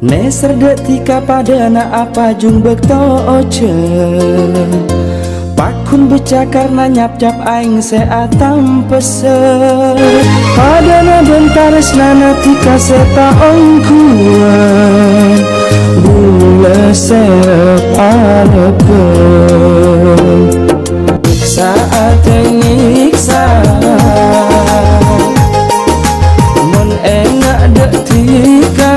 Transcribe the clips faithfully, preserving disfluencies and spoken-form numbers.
Nèser dâ' dhika padâna apajung bâkto ojhân. Paghun becca karna nyap-nyap aèng sè atampessa. Padâna bân tarèsnana dhika sè ta' ongghuwân. Bulâ sè alèbât. Nyèksa atè nyèksa. Mon enga' dâ' dhika.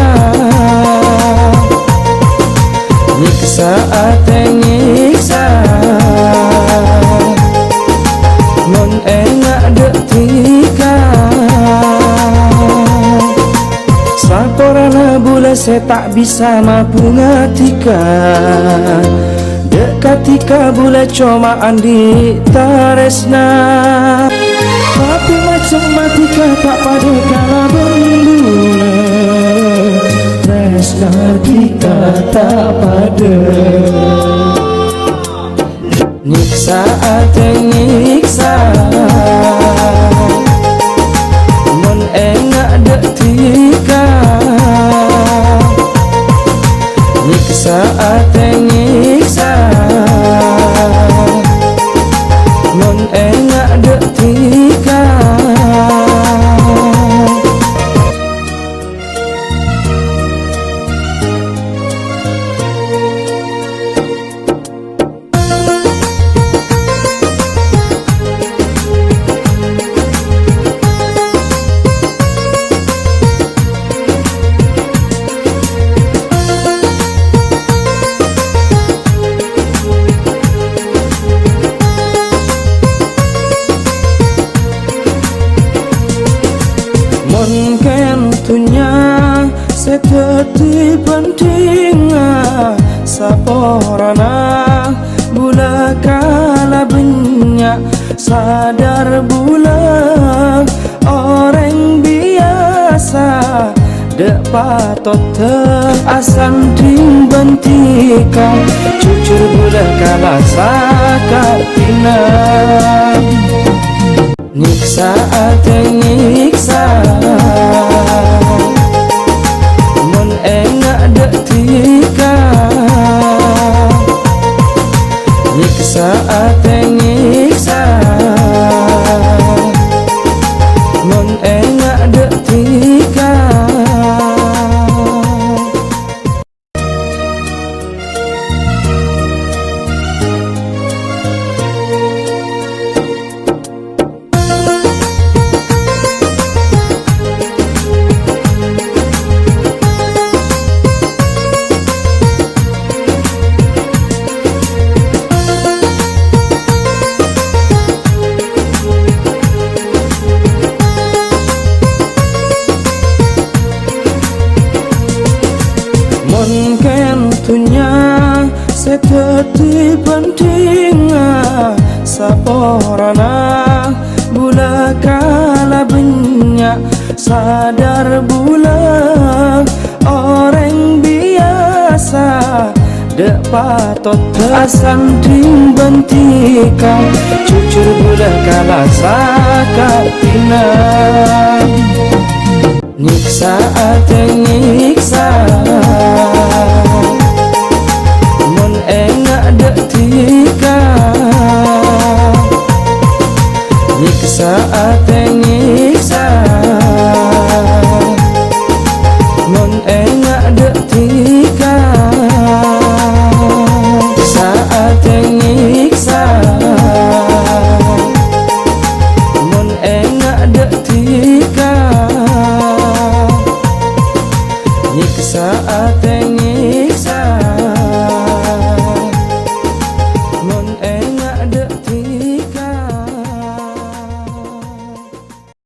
Nyèksa atè nyèksa. Mon enga' dâ' dhika. Saporana bulâ sè ta' bisa mabhunga dhika. Dâ' ka dhika bulâ coma andi' tarèsna. Tapè macem dhika ta' padâ kalabân bulâ. Tarèsna dhika ta' padâ. Nyèksa atè nyèksa. Mon enga' dâ' dhika. Nyèksa atè nyèksa. Mon enga' dâ' dhika. Mon kèng dhunnya sè dhâddhi bhândhingnga, saporana bulâ kala bânnya', sadar bulâ orèng biyasa, dâ' patotta asandhing bân dhika, jujur bulâ kala sakabinna. Nyèksa atè nyèksa. Mon enga' dâ' dhika. Nyèksa atè nyèksa. Mon enga' dâ' dhika. Mon kèng dhunnya sè dhâddhi bhândhingnga, saporana bulâ kala bânnya', sadar bulâ orèng biyasa, dâ' patotta asandhing bân dhika, jujur bulâ kala sakabinna. Nyèksa atè nyèksa. Mon enga'